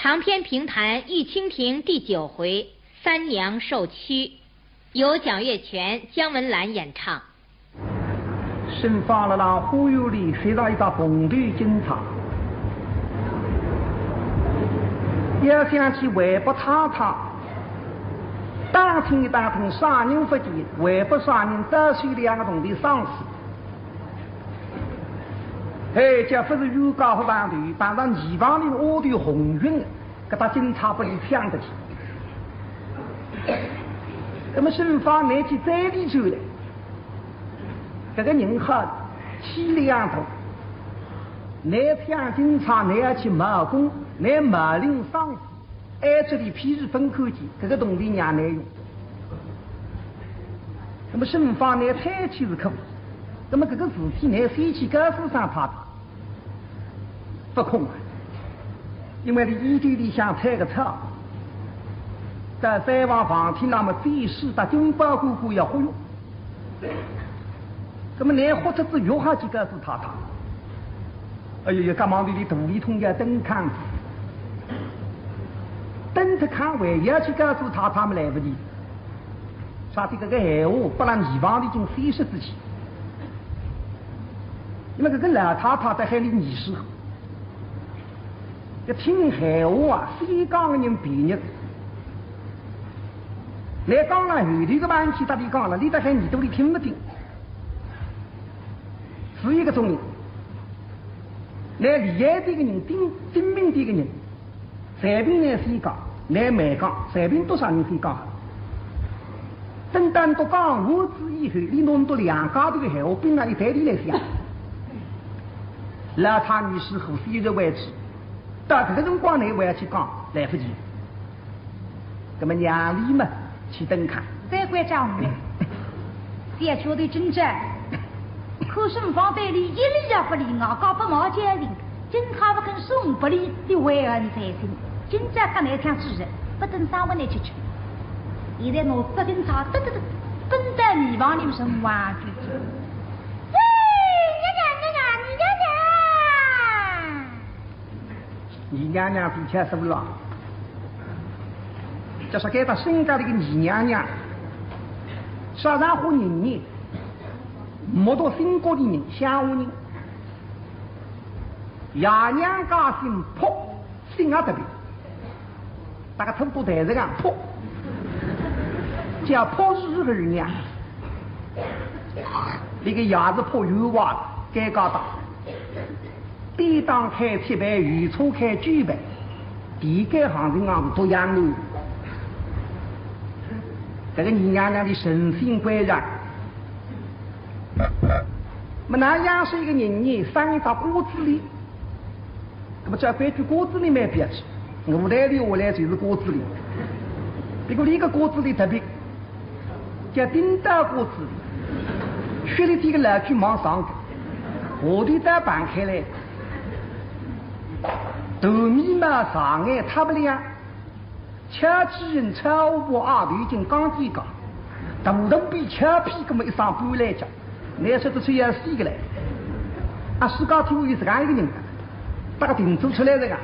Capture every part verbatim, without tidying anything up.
长篇评弹《玉蜻蜓》第九回，三娘受屈，由蒋月泉、姜文兰演唱。沈芳辣辣花园里寻着一只蓬头金钗，要想去回拨太太，打听一打听啥人发现，回拨啥人，倒收两个铜钿赏赐。 嘿，这勿是冤家勿碰头，碰着泥房里丫头红云，搿搭金钗拨俚抢得去。那么沈芳拿起嘴里出来，搿个人好，气量大，拿抢金钗，拿要去冒功，拿冒领赏赐。 哎，这里譬如分开去，搿个铜钿让倷用。那么沈芳呢，推辞是可以，那么搿个事体呢，先去告诉三太太，勿空啊，因为俚衣兜里向推个出，到三房房厅那么最是搭金宝哥哥要忽悠。 那么倷豁出仔肉还去告诉太太。哎呦，要急忙地里肚里痛要蹲炕，蹲脱炕还要去告诉太太么来勿及。啥体搿个闲话拨辣耳房里经先说仔去。那么搿个老太太在海里疑是乎，要听闲话啊，先讲个人便宜。 倷讲了后头个问题，搭俚讲了，俚在海耳朵里听勿见。是一个种人，倷厉害点个人，精精明点个人，随便倷先讲，倷慢讲，随便多少人先讲。等到倷都讲完仔以后，俚拿倷两家头个闲话并了一谈俚来想。老太女是乎先入为主，到搿个辰光倷还要去讲，来勿及。 那么娘俚嘛，去蹲炕。再关照我们，小丫头今朝，看沈芳对俚一理也不理，外加拨毛叫醒，金钗勿肯送拨俚，俚怀恨在心。今朝搿能样子，勿等生活难吃吃。现在拿只金钗得得得，奔到泥房里向望望去。喂，娘娘，娘娘，娘娘，娘娘！ 二娘娘比较熟了。就说该搭沈家里个二娘娘，啥场化人呢？木头性格的人，乡下人。爷娘家姓朴，姓也特别，大家土都台子讲朴，叫朴氏二娘。那个爷是朴元华，尴尬大。 典当开七爿，有错开九爿，第一个行情行独养女。搿个二娘娘的神性乖张。那么哪样是一个人呢？生一只瓜子脸。那么这规矩瓜子脸蛮别致，我来的下来就是瓜子脸。不过俚个瓜子脸特别， 叫顶到瓜子，血里滴个老去忙上个，下头倒盘开来，头眉毛上眼塌不亮，翘起人超不啊头颈刚几个，头头比翘屁搿么一双半来讲，难说得出要死个来。啊，世界天下有这样一个人，大家定做出来这个。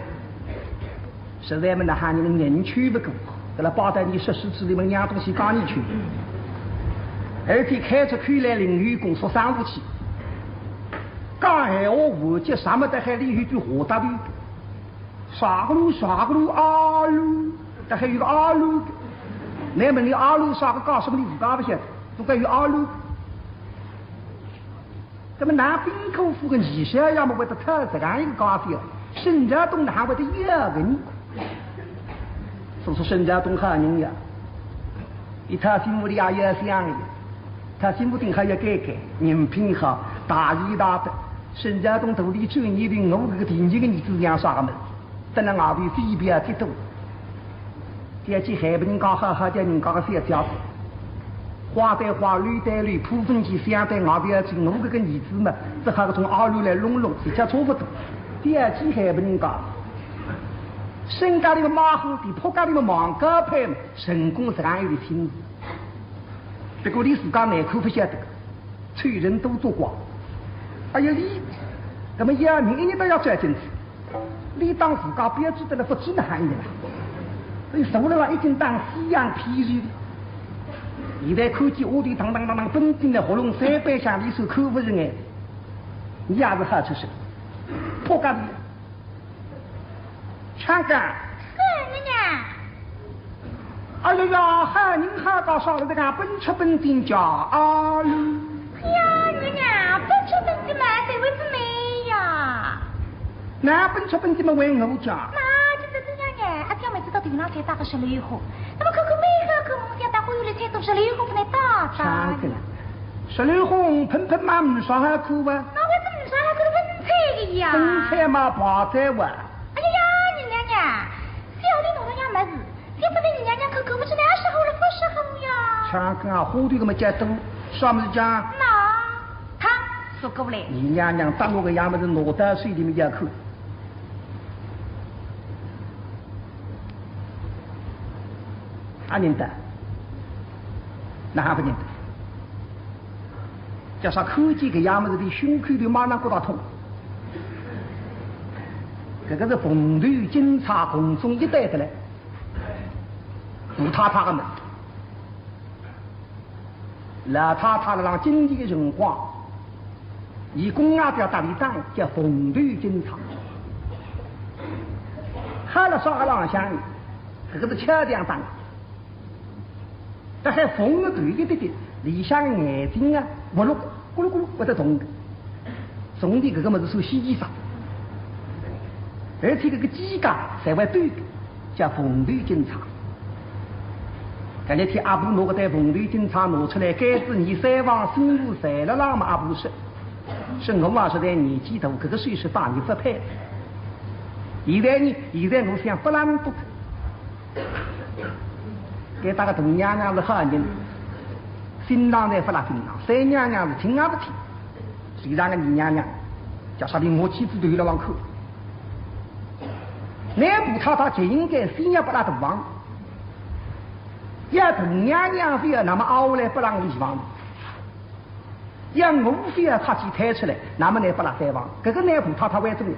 实在么，那哈人人去不过，搿拉包在你说书之里么，让东西讲你去。而且开出口来另有功，说三五去。讲闲话，我就啥么在海里有句话搭头，啥个路，啥个路，阿路，搭海有个阿路。那么你阿路啥个讲什么，你自家不晓得，总该有阿路。 那么南滨客府个二少爷么会得讨这样一个家小，沈朝东哪会得要个呢？所以说沈朝东好人呀，一讨媳妇里也要想个，讨媳妇顶好要改改，人品好，大义大德。沈朝东肚里转念头，我搿个第二个儿子像啥个么？ 等了外头飞镖几多。第二句还不能讲好好叫人家个小家子，花对花，绿对绿，铺风去想对外头要去，我搿个儿子嘛，只好搿种阿乱来弄弄，自家差不多。第二句还不能讲，沈家里个马虎的，仆家里个忙高配嘛，成功是俺有的亲事。不过你自家难看不晓得，丑人多作怪。哎呀，你，那么要命，一日到夜钻进去。俚当自家标致得来勿止哪哼个啦。所以坐勒浪已经当西洋皮球个。现在看见丫头当当当当奔进来，喉咙三板响，俚手看勿顺眼，俚也是好出息，扑家里。唱歌。是，娘娘。 哎呀呀，好人好家少了，这个奔出奔进叫啊哩。哎呀，娘娘，奔出奔进嘛，谁会是你呀？那奔出奔进嘛，为我叫。那就是这样哎，阿姐每次到地浪才打个十六火，那么看看每个看梦想打火有来才都十六火不能打仗。唱歌。十六火喷喷嘛，没啥好看哇。那我怎么啥好看的分菜的呀？分菜嘛，白菜哇。哎呀呀，你娘娘，小的弄了样么子， 要不然你娘娘可可不知道啥时候了，不时候呀。唱歌啊，花头搿么介多，啥物事讲？那，他说过嘞。你娘娘打我个样么子，拿到手里面要看。阿认得？哪哈勿认得？叫啥看见搿样么子的胸口头马上觉得痛。搿个是凤头金钗共总一对得来。 吴太太个么，老太太辣浪金钿个辰光，伊公阿表搭俚打叫凤头金钗。好了，啥个浪向，搿个是巧匠打个。但还凤个头一点点，里向个眼睛啊，咕噜咕噜咕噜会得动个。 铜钿搿个物事算稀奇啥，而且搿个价格侪会对个，叫凤头金钗。搿日天阿婆拿搿对凤头金钗拿出来，该仔伲三房新妇侪辣浪嘛，阿婆说，说我啊实在年纪大，搿个首饰搭伲勿配。现在呢，现在我想拨倷拨。 该搭个大娘娘是好人，心肠侪勿辣心上，三娘娘是听也勿听。随上个二娘娘，叫啥人我妻子头辣浪看。拿吴太太就应该先要拨倷大房，要大娘娘勿要，那么挨下来拨倷二房。 要我非要出去推出来，那么拿拨倷三房，搿个拿吴太太为主人。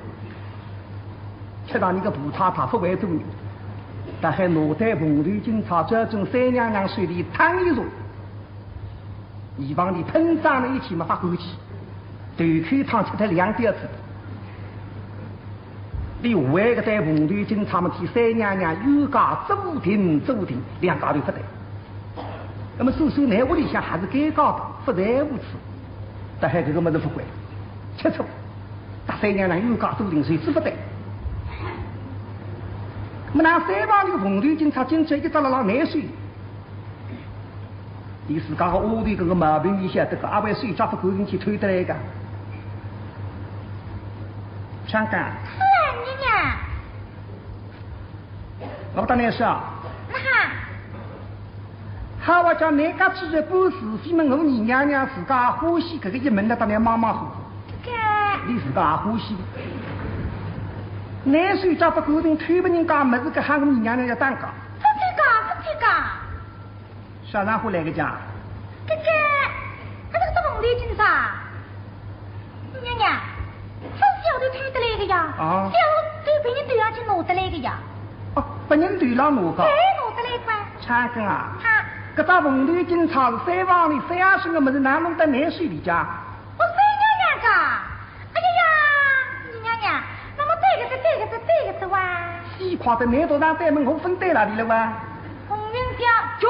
吃到你个吴太太勿为主人，但还拿对凤头金钗交拨三娘娘手里烫一下，二房里喷张了一气没法过去，头口汤吃脱两吊子。 俚为个对凤头金钗么，替三娘娘冤家做定做定，两家头勿对。那么虽说拿屋里向还是尴尬个，勿在乎处，但还搿个物事勿管，吃醋，搭三娘娘冤家做定，谁知勿对。那么拿三房里个凤头金钗今朝一只辣浪难受。 连自家个丫头搿个毛病伊晓得个，阿会手脚勿干净去偷得来个。香港。是啊，娘娘。我搭倷说啊，那哈，好，我叫倷家去是官司，西门我二娘娘自家欢喜搿个一门的，搭倷妈妈好。这个，你自家也欢喜。倷手脚勿干净，偷拨人家物事，搿喊我二娘娘要打个。勿去讲，勿去讲。 啥场化来个讲？搿个，搿个是凤头金钗。娘娘，勿是小偷偷得来个呀，啊？小偷别人头上去拿得来个呀。哦，别人头上拿个？对，拿得来个。唱歌啊？啊。搿只凤头金钗是三房里三阿婶个物事，哪弄到倷手里家？我三娘娘家。 哎呀呀，二娘娘，那么对个是，对个是，对个是哇。死快的，难道让对门我分对了的了哇？红云想，哟，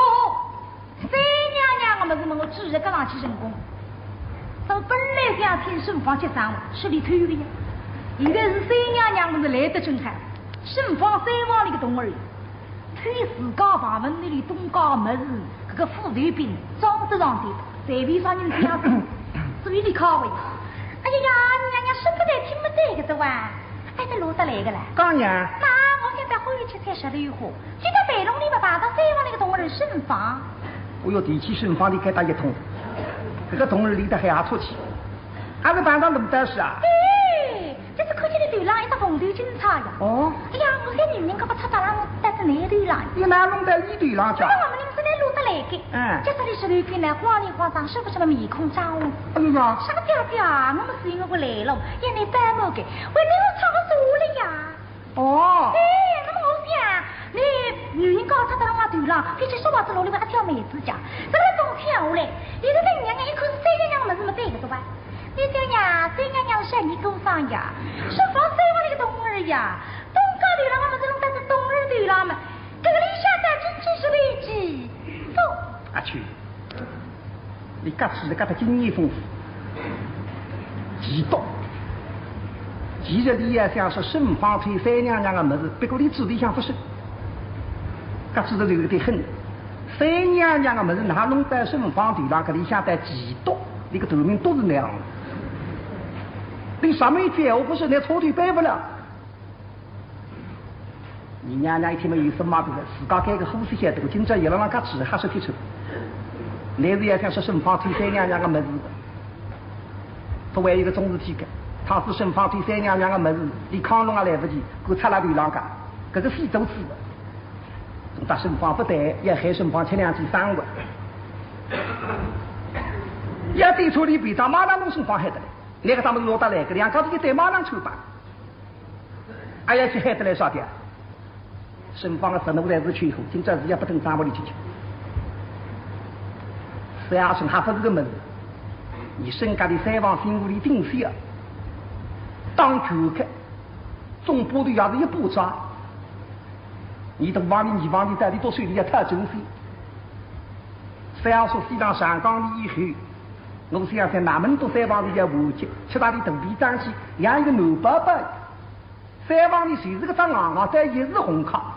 三娘娘个物事么我主意跟上去成功。我本来想听沈芳接上，是里头个呀。现在是三娘娘么是来得正好，沈芳三房里个童儿。 偷自家房门里东家物事，搿个斧头柄装得上的，随便啥人这样子，嘴里靠喂。哎呀呀，娘娘说不得听不得个的哇，哎，这落得来个啦。讲呀。那我现在回去才说了一话，就在背篓里面碰到三房里个童儿沈芳。哦哟，提起沈芳，你该打一通，搿个童儿离得还要出去，还是碰到龙道士啊？哎， 就是看见你头浪一只凤头金钗呀。哦。哎呀，我在女人家不出打浪，但是你头浪。你哪弄到你头浪去啊？我们两个人落得来个。嗯。就说你十六天来慌里慌张，说不出个面孔张红。哎呀。啥个姐姐啊，我们是因为我来了，也没白目个，为你我唱个错了呀。啊，搿只小房子落里还挑妹子家，搿个东西下来，现在娘娘一看是三娘娘个物事么对个对伐？你想呀，三娘娘是你姑丈呀，是放三房里个东儿呀，东家头浪个物事弄到是东儿头浪么，搿个里向到底真是危机。走。阿秋，你搿次是搿搭经验丰富，嫉妒。其实你也想说沈芳偷三娘娘个物事，不过你嘴里向勿说。 搿次是有点狠。三娘娘个物事哪弄到沈芳头浪，搿里向带嫉妒，你个头名都是那样。你啥没讲，我不是那错对白勿了。你娘娘一听嘛有什么个，自家该个呼吸晓得个，今朝夜浪浪搿次还是提出。乃是也想说沈芳偷三娘娘个物事，勿会有个种事体个。倘使沈芳偷三娘娘个物事，连囥弄也来勿及，搿插辣头浪个，搿个死都死了。 搿搭沈芳勿对，也害沈芳吃两记生活。也对错里比账，马上弄沈芳害得来。那个他们落得来，搿两家头一对马上抽吧。哎呀，去害得来啥的？沈芳个侄女才是去后，今朝是也不等张屋里进去。是啊，沈还勿是个门，你沈家的三房新屋里顶小，当头个，总不得也是一把抓。 你大房里、二房里到底多少里要讨真心？三房说西藏上港里以后，我想想哪门都三房里要和解，吃大的肚皮脏气，养一个男宝宝。三房里就是个张硬硬，但也是红卡。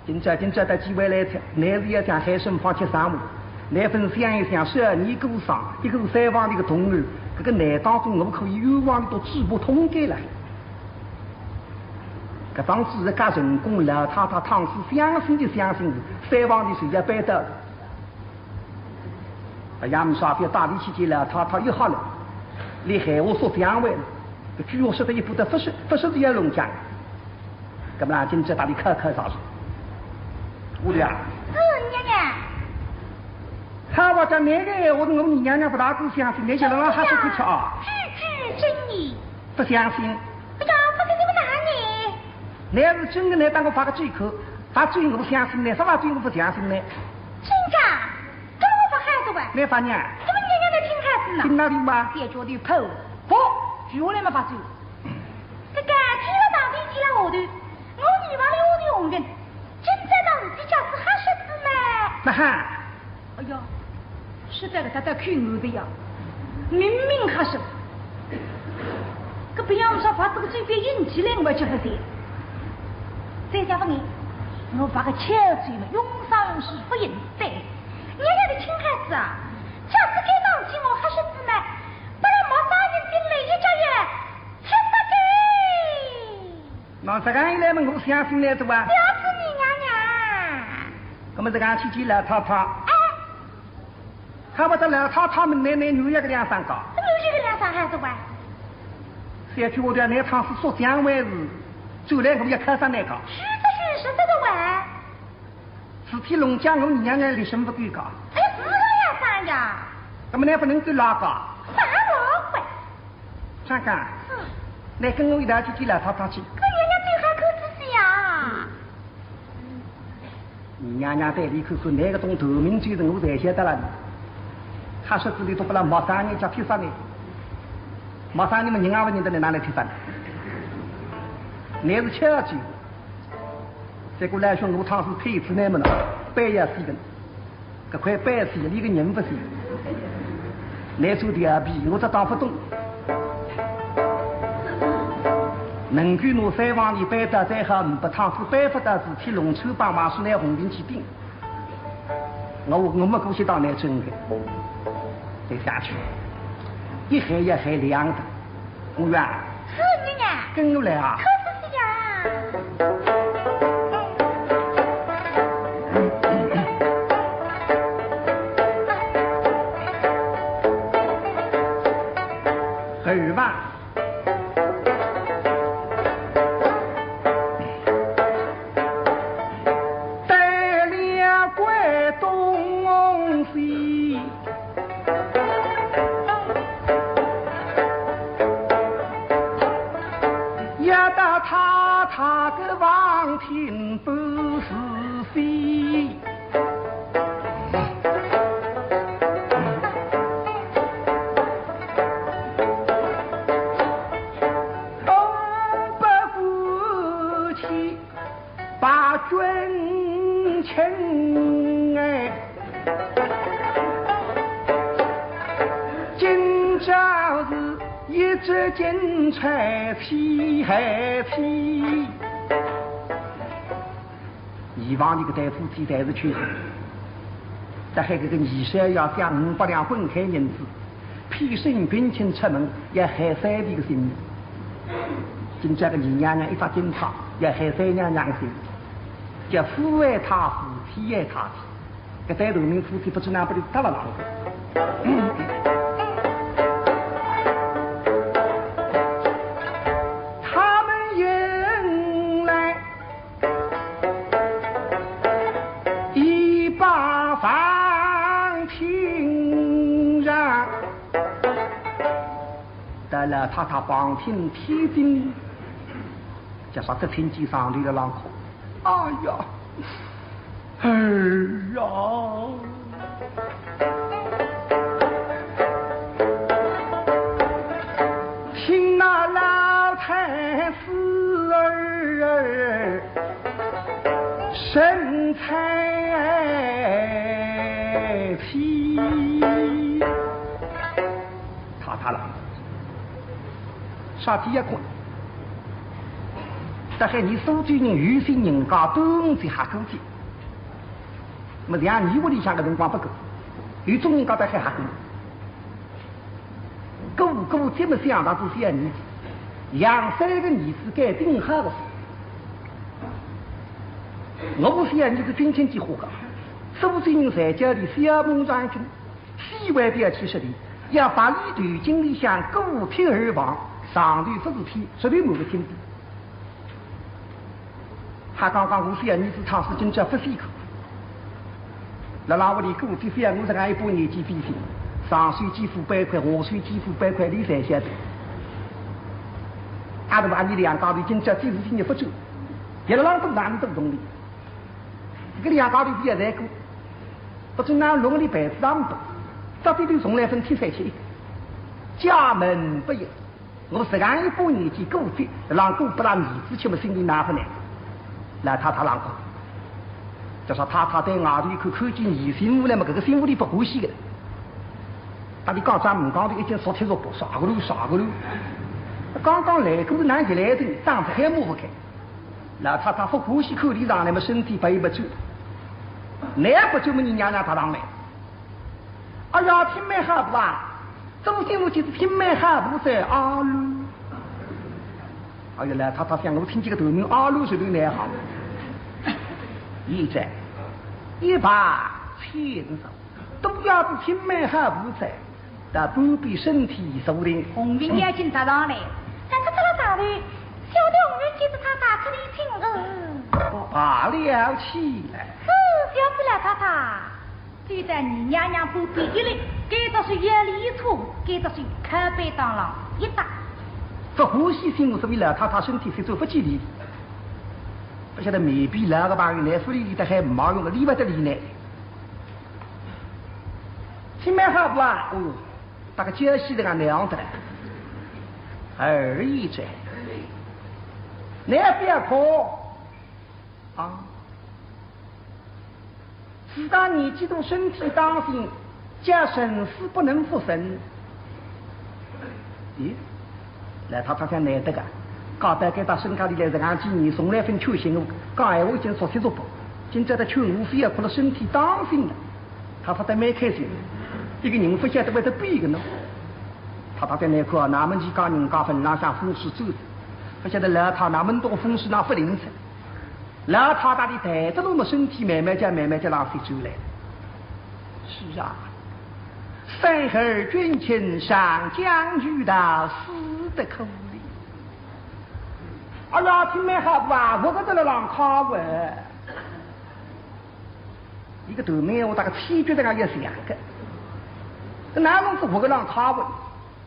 今朝今朝到机会来吃，乃是要想害沈芳吃生活，乃分想一想，十二年过上，一个是三房里个童儿，搿个难当中我可以冤枉的都嘴巴痛开了。 搿桩事体介成功，老太太倘使相信就相信是三房里谁也扳得。哎呀，我说覅大力气见老太太又好了，你害我说讲完了，搿句话说得一不得，不是，不是这样弄僵。搿么今朝大力看看啥事？我的啊，是娘娘。他话讲那个闲话，我你娘娘不大够相信，你就让他说出去啊。句句真言。 不相信。哎呀，不是这个男人。乃是真的，乃当我发个嘴口，发嘴我不相信呢，啥发嘴我不相信呢？真的？搿么我发好的哇。乃发呢？搿么娘娘来听好子呢？听哪里嘛？别觉得口。不，就来么发嘴。搿个天了上天，地了下头，我二房里下头红人，今朝到自己家是好日子嘛。那哈， 哎呀，实在个，他在看我的呀，明明还是，搿不要说发这个嘴边硬起来，我就不信。再讲不你，我发个巧嘴嘛，用上用是不应对。娘娘的亲孩子啊，假使该当起我还是姊妹，不然没啥人进来一家人，吃不得。那这个一来嘛，我相信来的吧？不要是你娘娘。那么这个去见老太太。哎。 他们这老太太们奶奶女儿个两三个。女儿个两三个是哇？小区我的那趟是说讲话是，就来我也看上那个。是的，是的，是的哇。事体弄僵，我娘娘立身不够个。哎，是个呀，啥呀？那么那不能够拉个？啥老鬼？看看，嗯。那跟我一道去见老太太去。跟娘娘最好口子些呀。 娘娘对伊看看，那个种头名就是我才晓得了。他说这里都不让陌生人家贴上呢，陌生人们人也不认得，你哪来贴上呢？那是巧计。结果来说我他是配子那么了，白也死的，搿块白死的，一个人不死。那时候调皮，我这当不懂。 能够拿三房里扳倒再好，不趟子扳不倒事体，弄出帮忙是拿红绫去顶。我，我没过去当那真的，再下去，一害一害两的。红月啊，是你呀。跟我来啊。可是呀。二房。 带了关东西。要到太太个房厅不是非。东北夫妻把君请哎，今朝是 一只金钗七海七。以往俚搿对夫妻侪是穷人，但是搿个二少爷想五百两滚开银子，骗沈君卿出门要害三弟个性命。今朝个二娘娘一只金钗，要害三娘娘个性命，叫夫害太夫，妻害太妻。 搿对同门夫妻不知哪能拨俚搭了浪。他们迎来一把房厅上，到了太太房厅天顶，叫啥个听见上头个浪哭。哎呀， 儿啊，听那老太师儿神采兮。太太了，啥体也困。但是你苏州人有心人家，端午节还过节。 么像你屋里向个辰光不过，有种人家到海下过。哥哥这么想到是小儿子，养三个儿子该顶好个事。我是小儿子君臣之化个，苏州人才叫你小梦长君，西外表七十里，要把里头井里向过铁而房，上头不是天，绝对没个天地。 还刚刚我小儿子唱诗今朝不许看。辣辣屋里过去，小我这样一把年纪比心，上手几副板块，下手几副板块，你才晓得。阿拉把你两家头今朝几十几年不转，一路浪都难得动力。搿两家头比也难过，不准哪弄里板子上不，到底头从来分天三七一个，家门不一。 我实梗一把年纪过去，让顾不大儿子吃么心里难不难？老太太浪讲，就说太太对外头一看，看见二媳妇来么，搿个媳妇里不欢喜个。搭俚讲啥唔讲的，一径说贴说薄，啥个路啥个路。刚刚来过是哪里来的，长得还抹不开。老太太不欢喜看俚上来么，身体背不住，耐不住么，你娘娘搭上来。 哎呀，听蛮好不啦？做媳妇就是听蛮好不噻，阿鲁。哎呀，老太太想，我听见个头名阿鲁是对哪行？现在一把牵手，都要是听蛮好不噻，到半边身体坐定。红云要紧踏上来，站在这个上头，小的红云见着太太，这里请安。罢了起来。是，小的老太太。 对待你娘娘不必一礼，该着是一礼一错，该着是靠背当啷一打。这欢喜心，我说明老太太身体是做不起的。不晓得面皮老个朋友，来福利里的还没用的，礼物得礼呢。听蛮好不啊？哦，大个叫戏的俺娘的。二姨姐，你也不要哭。 啊，自家年纪大，身体当心，叫人死不能复生。咦，老太太想难得个，嫁到该搭沈家里来实梗几年，从来朆劝醒我，讲闲话已经熟悉足够，今朝搭劝我非要哭了，身体当心了。太太倒蛮开心，一个人不晓得会得变个呢。太太在那哭啊，那么你讲人家坟浪向风水走，不晓得老太那么多风水那不灵噻。 老太太的抬得动么身体慢慢叫慢慢叫浪飞出来。是啊，三儿君臣上将遇到死的苦哩。哎呀，听蛮好不啊？我搿个辣浪靠喂。一个头面我大概气绝的也想个，搿哪能是我个浪靠喂？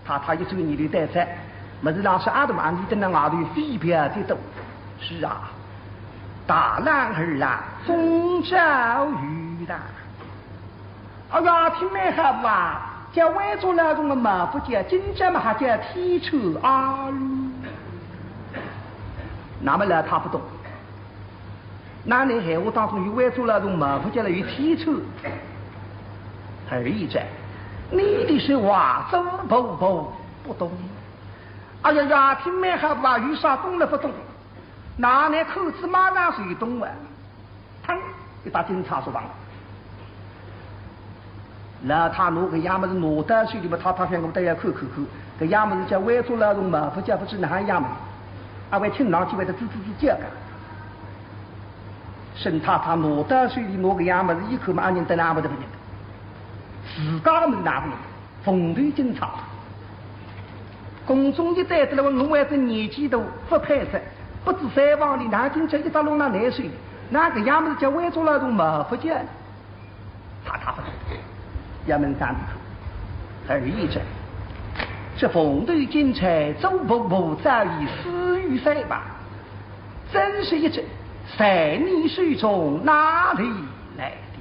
太太一转念头对哉，么是老实阿大妈，你等了外头飞票的多。是啊，大浪儿啊，风招雨大。哎呀，听蛮好啊，叫外祖老公的嘛，不叫今朝嘛还叫天穿啊雨。那么老太不懂，那你闲话当中有外祖老公嘛，不叫了有天穿。二爷，你的说话周伯伯不懂。 哎呀呀，听蛮好啊，有啥懂了不懂？那你口子马上就懂啊。砰，一把警察说完了。老太拿个样么子拿到手里嘛，太太想我倒要看看看，搿样么子叫外祖老公嘛，不叫不知哪样么子，阿会听上去会得吱吱吱叫个。沈太太拿到手里拿个样么子一看嘛，阿认得哪会得不认得？自家个么子哪会认得？ 凤头金钗。宫中一带得了，我为仔年纪大，不配着，不知三房里哪今朝一打弄那难受，那个样么子叫外祖老公嘛不见，太太不懂，衙门上的。二爷，这凤头金钗周伯伯早已死于三房，真是一只在你手中哪里来的？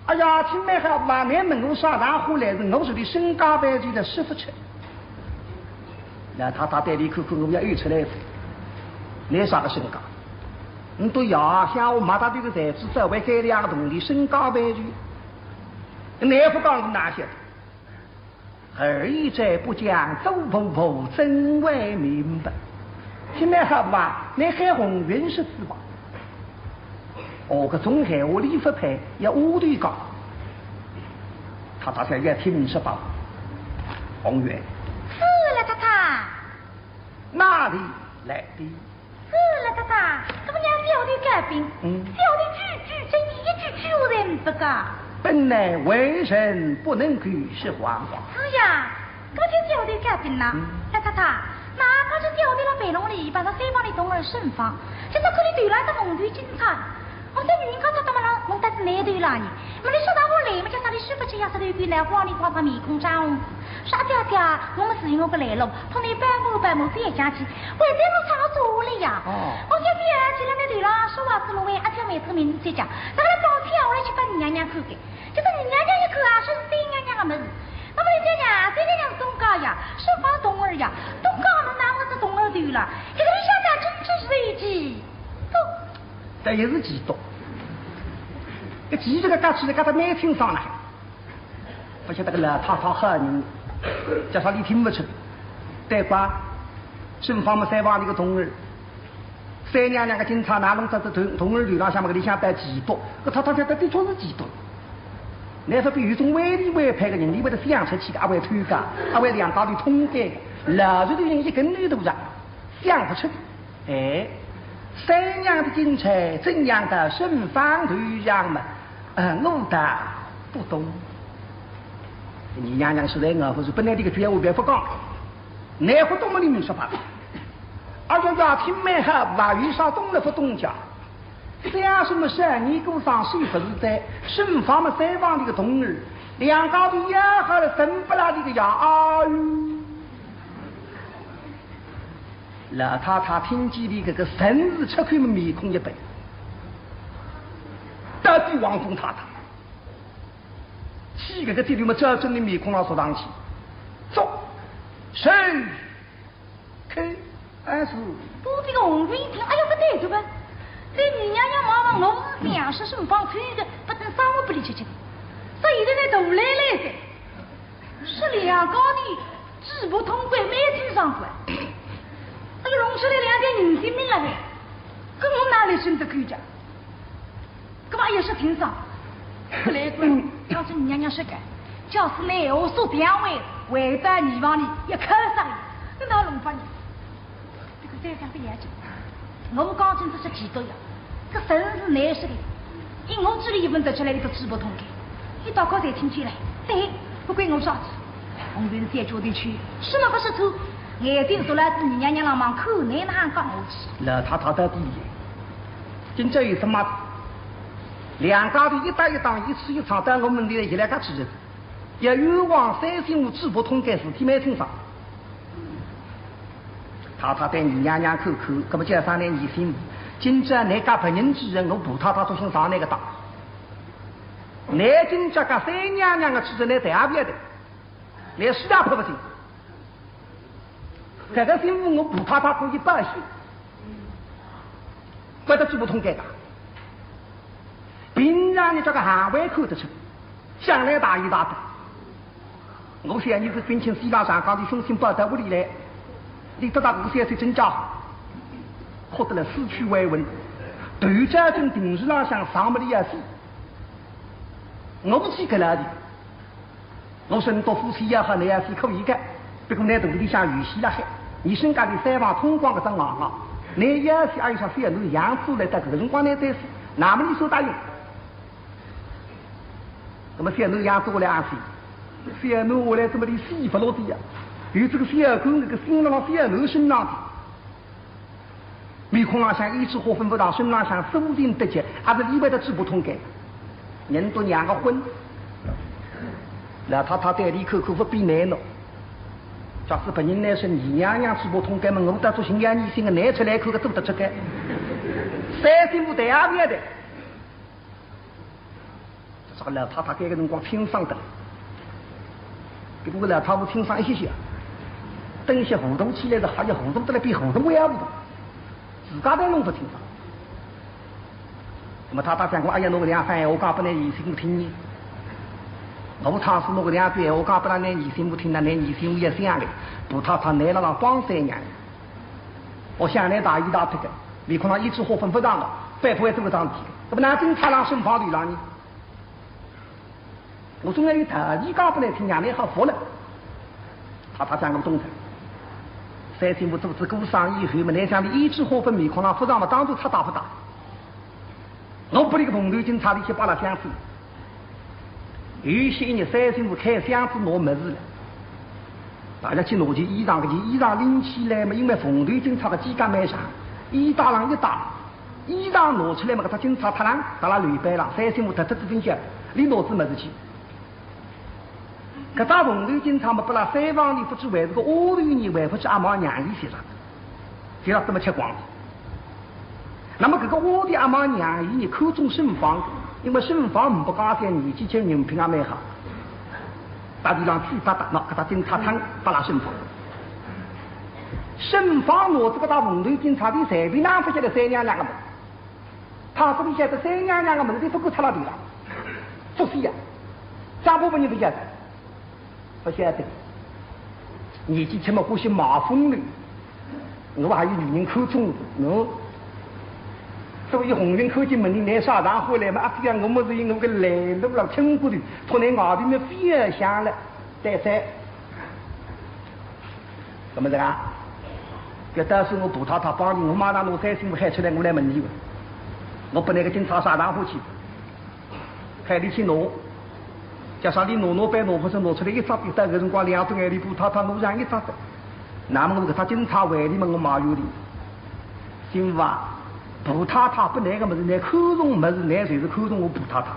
哎呀，听蛮好啊，你问我啥场化来是，我说的身家败坏的说不出。那太太对俚看看，我要又出来了，你啥个身家？你都要想我买大这个财主，只为该两个铜钿身家败坏，你不讲我哪晓得？ 二爷再不讲，周伯伯怎会明白？听蛮好啊，你喊红云是子吧？哦，搿种闲话俚不配，要下头讲。太太想也听是吧？红云。是了，太太。哪里来的？ 是了，太太，搿么让小弟告禀，嗯。小弟句句真言，一句句话侪勿假。本来为人不能够说谎话。是呀，搿么听小弟告禀呐。嗯。哎，太太，那刚才小弟辣备弄里，碰着三房里童儿沈芳，今朝看俚头浪戴凤头金钗，我说女人家头怎么弄，弄得是难头啦呢？么你说到我来，么叫啥俚说勿出呀，舌头一quy难，慌里慌张，面孔涨红。说阿姐阿姐，我么是因为我个来路，托你帮我帮我，覅讲起。 为啥我吵着了呀？哦。我就覅起来，那头浪说话是我为阿姐妹子个名字讲，哪个来帮我挑下来去拨二娘娘看看？就是二娘娘一看啊，说是三娘娘个物事。那么人家讲，三娘娘是东家呀，沈芳是童儿呀，东家个物事哪会是童儿头啦？搿个里向倒真正是一记毒。但也是记毒。搿记这个夹起来，夹得蛮清爽了。 不晓得个老太太好人，叫啥俚听勿出。对吧？沈芳么三房里个童儿，三娘娘个金钗哪弄到仔童，童儿头浪向么，搿里向带嫉妒，搿太太晓得的确是嫉妒。乃说比有种为里为配个人，俚会得想出去个，阿会偷个，阿会两家头通奸个，老实头人一根头都着，想勿出。 哎，三娘的金钗怎样到沈芳头上嘛？呃，我倒不懂。二娘娘实在硬，勿是本来这个句闲话勿讲，倷勿懂么倷呒说法。哎呀呀，听蛮好，还有啥懂了勿懂讲？像什么少年姑娘手勿是在，沈芳么三房里个童儿，两家头要好了，生不拉里个呀，哎哟。 老太太听见俚搿个神字出口么面孔一板，到底王凤太太，气搿个滴溜么，照准俚面孔浪说上去，走，谁去？哎，是。旁边个红云一听，哎呀，勿对个吧？搿二娘娘望望我是想说沈芳去个，勿等生活拨俚吃吃，说现在呢大来来噻。 是两家头主仆通奸，蛮清爽个。哎哟，弄出来两条人性命了嘞，搿我哪里信得过讲？搿么也是清爽。勿来过，要是二娘娘说个，假使倷我说两回，回到二房里一敲杀伊，搿哪弄法呢？ 这个再讲勿要紧，我讲清楚是嫉妒呀，搿真是难说的。因我嘴里一问得出来一个主仆通奸，俚大家侪听见了。对，勿怪我啥事。红云小姐的去，什么勿是错？眼睛坐辣仔二娘娘浪望，看倷哪讲下去。老太太到底，今朝有什么？两家头一搭一档，一次一场，到我们这里来搿个主人，要冤枉三星五主仆通奸，事体蛮清爽。太太对二娘娘看看，搿么叫啥呢？二媳妇，今朝倷轧别人之人，我婆太太作兴上倷个当。倷今朝轧三娘娘个之人，倷覅覅的，倷死也拍勿醒。搿个媳妇我婆太太可以报喜，勿得做勿通个。平常倷搿个行为看得出，向来大义大德。 我想倷是军情西拉上讲的凶星报到屋里来，倷得到我消息真假好，哭得来思绪回魂，头朝正定时浪向上么里要死。我勿去搿拉的，我说倷夫妻也好，倷也是可以个，不过倷肚里向有喜了海，倷身家里三房通光搿只硬硬，倷也是按上小囡养子来到搿个辰光倷再死，那么倷说答应。 那么小囡养子下来阿是，小囡下来怎么连死勿落的呀？有这个小囡，搿个心辣辣小囡身上的。面孔浪向胭脂花粉勿上，身浪向苏醒得急，还是理会得仔勿通个。人都娘个昏。老太太对俚看看勿比难喏。假使别人来说二娘娘仔勿通个么，我倒做心眼疑心个，难出来看个做得出个。三心勿对也勿对。 搿个老太太搿个辰光清爽得来，搿个老太婆清爽一歇歇，等歇糊涂起来是还要糊涂得来比糊涂还要糊涂，自家侪弄勿清爽。那么太太想讲，哎呀，倷搿两番闲话讲拨倷二媳妇听呢，我倘使倷搿两句闲话讲拨倷二媳妇听呢，倷二媳妇也想嘞，婆太太倷辣辣帮三娘，我想倷大义大德个，面孔浪胭脂花粉勿上个，板勿会做搿桩事体，搿么哪能今朝辣身房头浪呢？ 我总要有道理讲拨倷听，让倷好服了。太太讲我懂得。三心勿做仔过生以后么，倷想俚胭脂花粉面孔浪勿上么，当然出大勿大。我拨俚个蓬头巾插俚去拨俚箱子。有歇一日，三心勿开箱子拿物事了。 大家去拿件衣裳，搿件衣裳拎起来嘛，因为蓬头巾插个肩胛蛮长，衣带浪一搭，衣裳拿出来嘛，搿只巾插脱浪，搭辣楼板浪，三心勿脱脱仔进去，俚拿仔物事去。搿只蓬头巾插嘛，拨辣三房里勿知还是个丫头呢，还勿知阿妈娘姨去了，就让这么吃光。 那么搿个丫头阿妈娘姨呢，看中沈芳，因为沈芳呒不家教，年纪轻，人品也蛮好。搭俚浪去搭搭，喏，搿只巾插脱拨辣沈芳。沈芳拿仔搿只蓬头巾插，随便哪勿晓得三娘娘个么。倘使俚晓得三娘娘个么，俚勿敢插辣头浪。作死呀，张伯伯人勿晓得。 勿晓得，年纪轻么欢喜卖风流，我还有女人看中我，喏。所以红云看见门里拿啥场化来嘛，阿姐啊，我么是因为我个来路了，听过的，托倷外头么覅要想了，对噻。搿么这个啊，搿倒是我大太太帮你，我马上拿三心勿喊出来，我来问你个，我拨倷个巾插啥场化去？ 喊俚去拿，叫啥俚拿，拿板拿勿出，拿出来一只，一到搿辰光两只眼泪布，太太拿上一只的。那么我搿只巾插还俚么，我埋怨俚。媳妇啊，婆太太拨倷个物事，倷看中物事，倷就是看中我婆太太。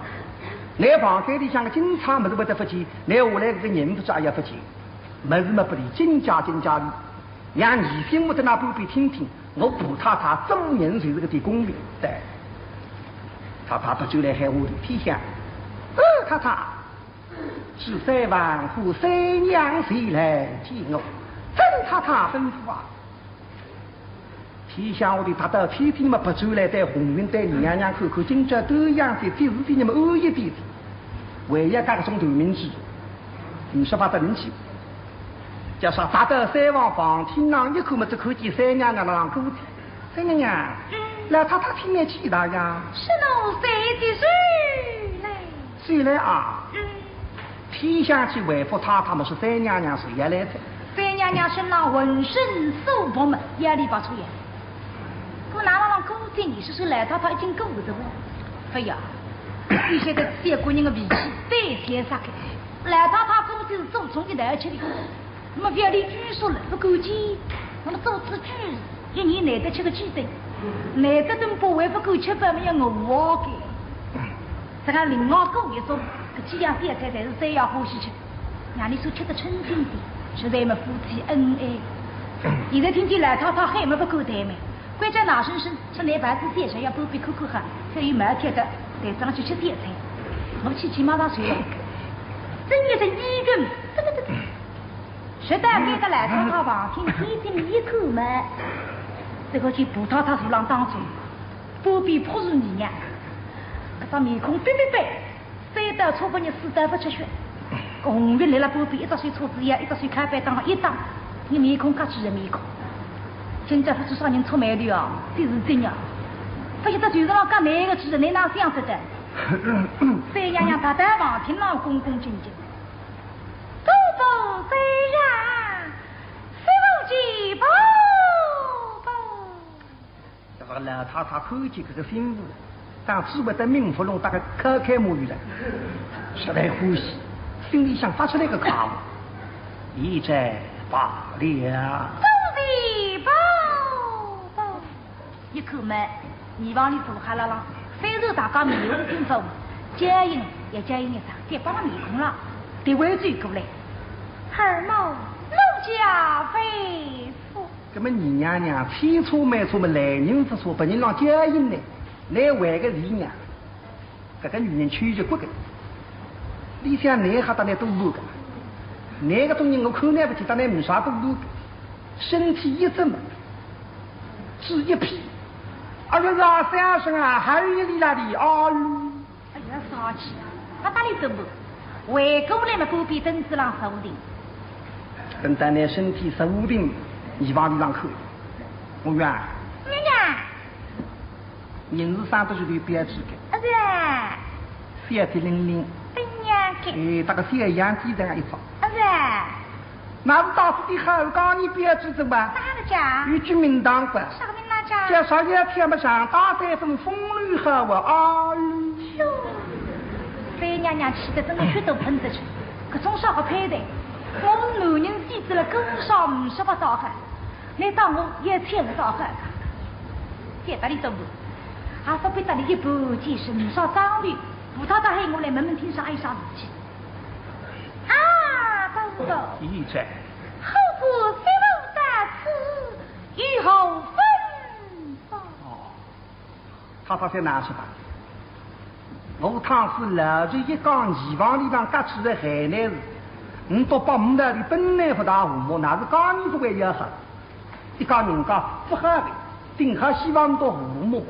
倷房间里向个巾插物事勿得勿见，倷下来搿个人勿是也要勿见。物事么拨俚，金家金家的。 让二心勿得那半边听听，我婆太太做人就是个点功名。对，太太拨转来喊我的天香，呃，太太，是三房和三娘前来见我，遵太太吩咐啊。天香我的搭到天天么拨转来对红云对二娘娘看看，今朝端阳节节日点么安一点的，还要加个种头名字，唔说法得人气。 叫啥踏到三房房厅浪一看么，只看见三娘娘辣浪过天。三娘娘，老太太请倷去一道呀。是奴，随即随来。随来啊？嗯。天香去回复太太么，说三娘娘随要来哉。三娘娘身浪浑身素服么，要里拔出来。搿哪能浪过天？你是说老太太已经过的不？哎呀，你现在这个人的脾气，对谁啥个？老太太过天是做从一道去的。 那么覅俚拘束了，勿够劲。那么做仔主，一年难得吃个几顿，难得顿饱还勿够吃饱，么要饿个。这个另外过一种，搿几样小菜侪是三爷欢喜吃，让俚说吃得称心点，实在么夫妻恩爱。现在听见老太太喊么勿敢怠慢，关照老先生出来牌子三十要半边看看哈，才有毛贴的，台子浪去吃点菜。我去去马上睡了，真一只一根，这个这个，直到该个老太太房间天井里一看嘛，这个见婆太太坐浪当中，半边扑住你呀，搿张面孔白白白。 三刀戳勿入，四刀勿出血。红云立辣半边，一只手叉子腰，一只手靠背当一搭，伊面孔夹起个面孔。今朝勿知啥人触霉头啊，真是真呀！勿晓得就是讲夹难个主人，侬哪想得的？三娘娘踏到房厅浪恭恭敬敬。多多罪人，师父见婆婆。 搿个老太太看见搿个新妇，当初会得命勿弄，大概开开模样了，实在欢喜，心里向发出来个快活，一再罢了。多谢婆婆。一看嘛，二房里坐好了啦，虽然大家面红心火，叫应也叫应一声，再帮面孔了，别回转过来。二毛，奴家吩咐。 搿么二娘娘千错万错么，来人勿错，别人浪叫应呢，乃为个是娘，搿个女人确实骨个，里向乃还搭乃多补个，乃搿种人我看乃勿起，搭乃没啥多补个，身体一直么，只一屁，哎呀呀，三声啊，还有一里拉的，哎呦。 哎呀，生气啊！勿搭理多补，回过来么，半边凳子浪坐定。等到拿身体坐定，二房里浪看。我讲，娘娘，人是生得是有标致个，啊是啊，小机灵灵，哎呀，个，哎，搭个小羊鸡蛋一样。啊是啊。 那是大师的好，讲你标致个吧？啥个讲？有句名堂个。啥个名堂讲？叫啥也看不上，大山峰风流好啊，啊哟。哟，三娘娘气得真个血都喷出去，搿种啥个胚子？我是男人死仔了，更啥没说勿到个，你当我也抢勿到个。晓得哩多，还勿比搭你一般见识，没啥张力，不知道还我来问问听啥有啥事体。 啊，公公。贤侄。后官师父到此，有何吩咐？哦，太太先拿去吧。我倘使老实一讲，二房里向夹起个海南事，你到北门头里本来勿大和睦，那是讲你勿会要好。一家人家勿好个，顶好希望你到和睦。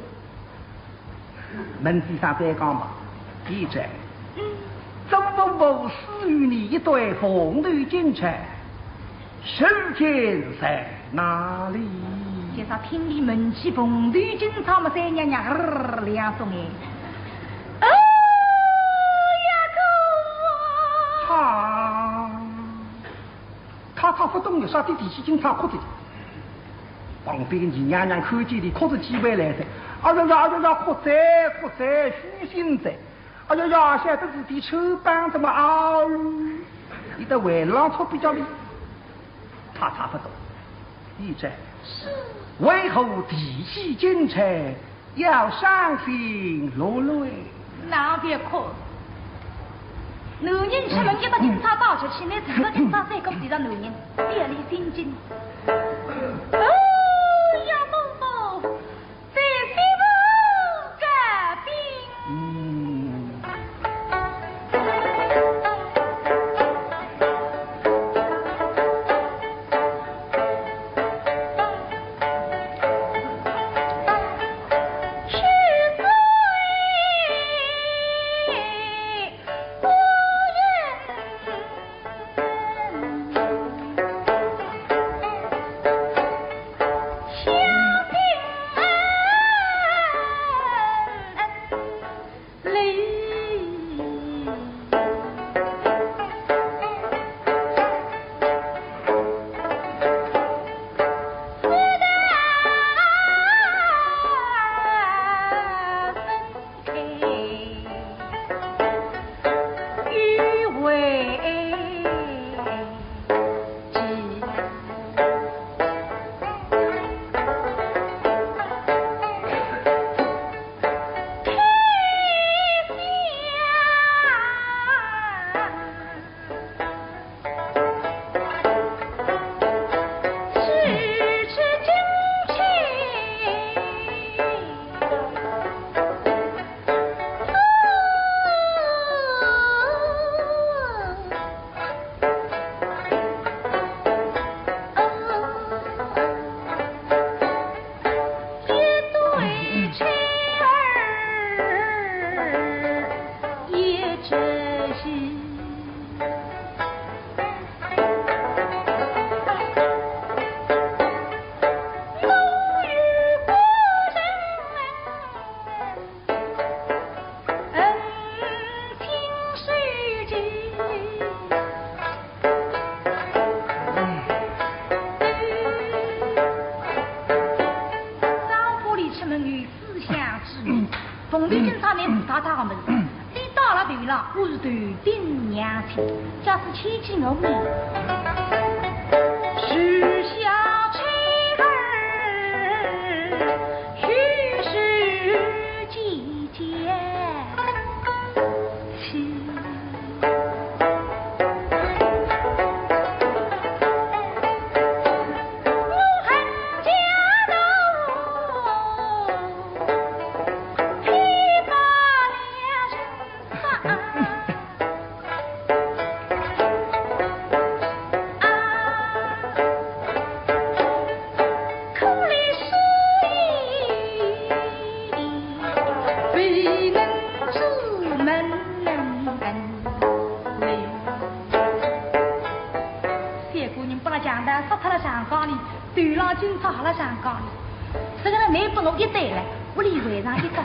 门先生再讲吧，贤侄，嗯。曾祖父赐予你一对凤头金钗，如今在哪里？今朝听俚问起凤头金钗么，三娘娘，呃，两种眼。哎呀，哥啊！啊。 太太勿懂有啥，提起金钗哭着。旁边个二娘娘看见俚哭是机会来哉，哎呀呀，哎呀呀，哭哉，哭哉，虚心哉，哎呀呀，晓得事体穿帮哉么啊，俚搭回浪哭比较哩。太太勿懂，贤侄，是。为何提起金钗 要伤心落泪。哪别哭？男人出门一把金钗带出去，拿自家金钗再给别个男人，别离心惊。哎呀，宝宝，这是不该病。嗯。我们警察拿武大太个么子，你到了头浪，我是头顶娘亲，假使牵记我呢，许下妻儿，许是姐姐妻。 三个人拨辣强盗杀脱了长江里，头浪警察还辣长江里，实梗了难拨我一对了，屋里围上一个。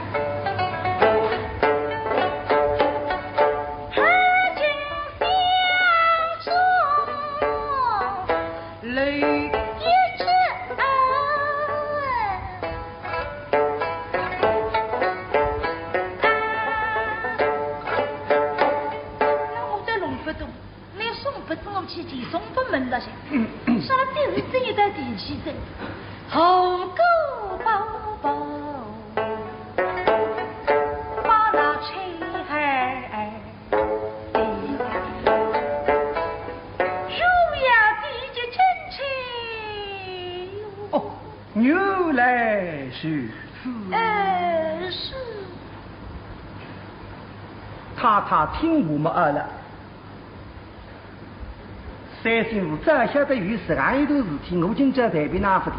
那我再弄不懂，那送不懂我去，送不门的去，啥地是这一代地气的，好个宝宝，把那吹儿。 哦，原来如此。呃，是。太太听我们二了。三心无，只晓得有实梗一段事体，我今朝随便哪不的。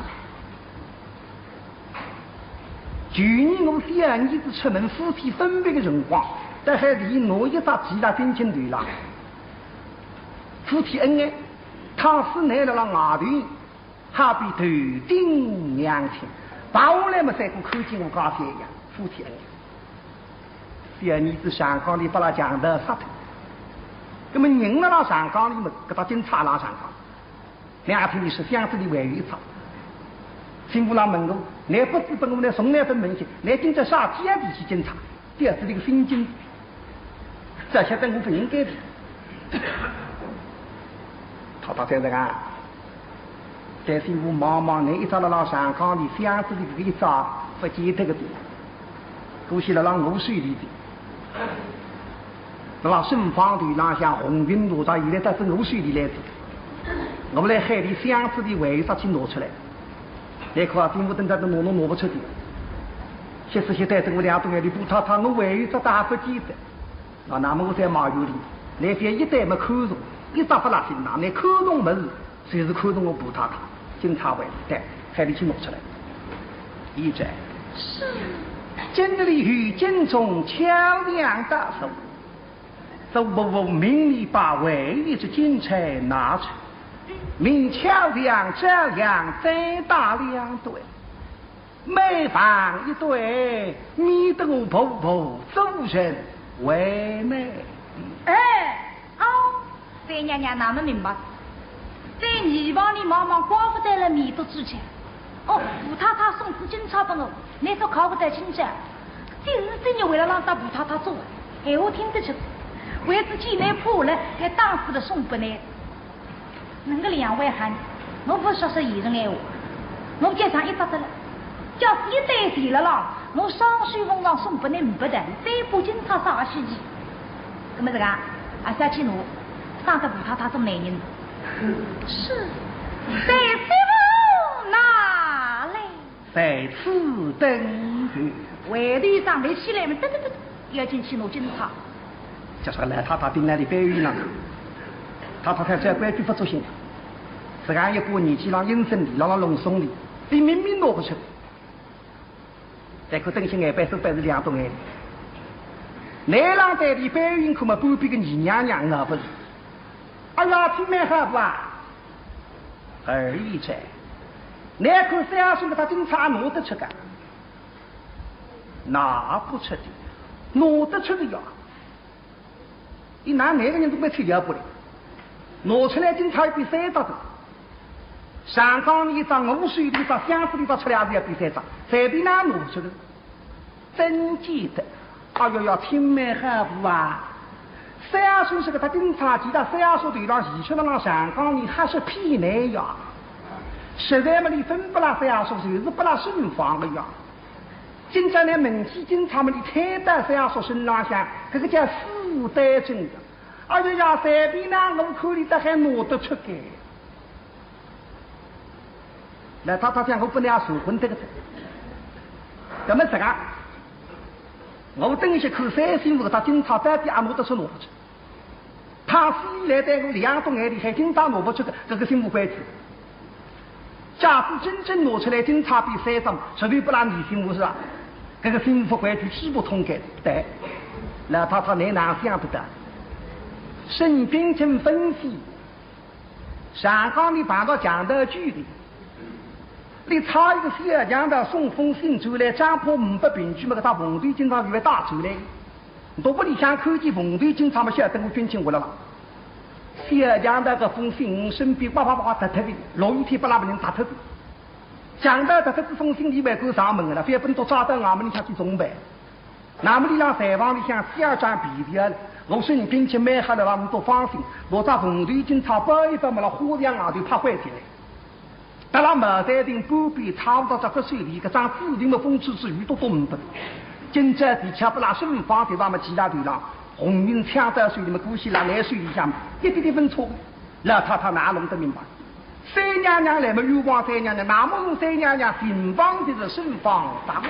去年我小儿子出门，夫妻分别的辰光，在海里拿一只鸡辣冰清头浪，夫妻恩爱，倘使拿了了外头，好比头顶娘亲，跑下来么，赛过看见我家小样，夫妻恩爱。小儿子长江里拨辣强盗杀脱，那么人辣辣长江里么，搿搭警察辣长江。 两天里是箱子里还有一只。新妇郎问我，倷不知本我倷从来分明些，倷今朝啥体样地去警察，吊仔里个心惊，这晓得我不应该的。太太在这啊，但是我望望，倷一只辣辣长江里箱子里搿一只不见脱个的。 可惜辣辣我手里的。辣辣沈芳头浪向红云路上，现在到仔我手里来的。我来喊俚箱子里还有啥去拿出来。那可啊，听我等到都拿，拿，拿不出的。歇斯歇代，等我两只眼里，不太太，我还有只大不见的。啊，那么我再骂有理，那边一袋么看中，一只不拉心呐，那看中么事， 就是看中我武太太，警察回来，喊俚去拿出来。一转，是。京里有京中巧匠大师，做伯父命你把还有一只金钗拿出，命巧匠照样再打两对。 每房一对，免得我婆婆做人为难。哎，哦，三娘娘那么明白，在二房里望望，怪不得了面都腫起来。哦，武太太送仔金钗拨我，倷说考不得清爽，今日今日为了让搭武太太做，闲话听得出，为仔见倷怕了，还打死了送拨倷。 恁个两位喊，我不说说闲人闲话，我脚上一只得了，假使一对齐了啦，我双手奉上送拨倷，呒不得，再把金钗啥稀奇。那么这个啊，还是要去拿，省得武太太做难人。是，在媳妇拿来。 在此等候。回头一张立起来么，得得得，要紧去拿金钗。就是个老太太盯牢俚背后浪，太太看照规矩不作兴，自家一把年纪浪阴森里，浪浪弄松里，俚明明拿不出。再看等歇眼背手背是两动眼，那浪对俚背后看么，半边个二娘娘啊不是？哎呀，挺蛮好不啊？ 二爷哉，倷看小孙子搭金钗拿得出个？拿不出的，拿得出的呀。伊拿每个人都蛮吃要不的，拿出来金钗比三只多。上港里一只，我手里一只，箱子里一只，出来也是要比三只，随便哪拿不出的。真记得。哎哟哟，青梅好妇啊！三阿叔是个大警察，记得三阿叔头浪前去了浪上讲，你还是骗人呀！实在嘛，你分不了三阿叔，就是不了顺房的呀。今朝呢，问起警察嘛，你推到三阿叔身浪向，搿个叫死无对证的。哎哟呀，随便哪能，我看你倒还拿得出个。 老太太讲，我本来也受混这个的，那么这个，我等一歇看三新妇搿搭警察到底也拿得出拿勿出。他死以来对我两只眼里还警察拿勿出个，搿个新妇关子。假使真正拿出来，警察比三张，绝对不让你新妇是吧？搿个新妇关子几不通个，对。老太太，你哪想得到？沈冰清分析， 上讲你碰到强盗局的，你差一个小强盗送封信出来，账簿五百凭据嘛，搿搭凤头警察就会带出来。侬屋里向看见凤头警察嘛，晓得我军情活了啦。小强盗搿封信身边叭叭叭哒哒的，落雨天拨拉别人踏脱的。强盗踏脱这封信，伊还敢上门的了，覅等到抓到衙门里向去重办。 那么你让廚房里向写张便条，我说你并且买好了，让侬都放心，我到凤头警察包一包么，辣花墙外头拍坏进来。到了毛山亭半边，差不多这个水里，搿张纸条么，风吹吹雨都动勿得。今朝地巧不拉顺风，对吧？么，其他地方，红云抢到水里么，过去了来水里向，一点点分错。老太太哪弄得明白？三娘娘来么，冤枉三娘娘，那么三娘娘平房的是顺风大门。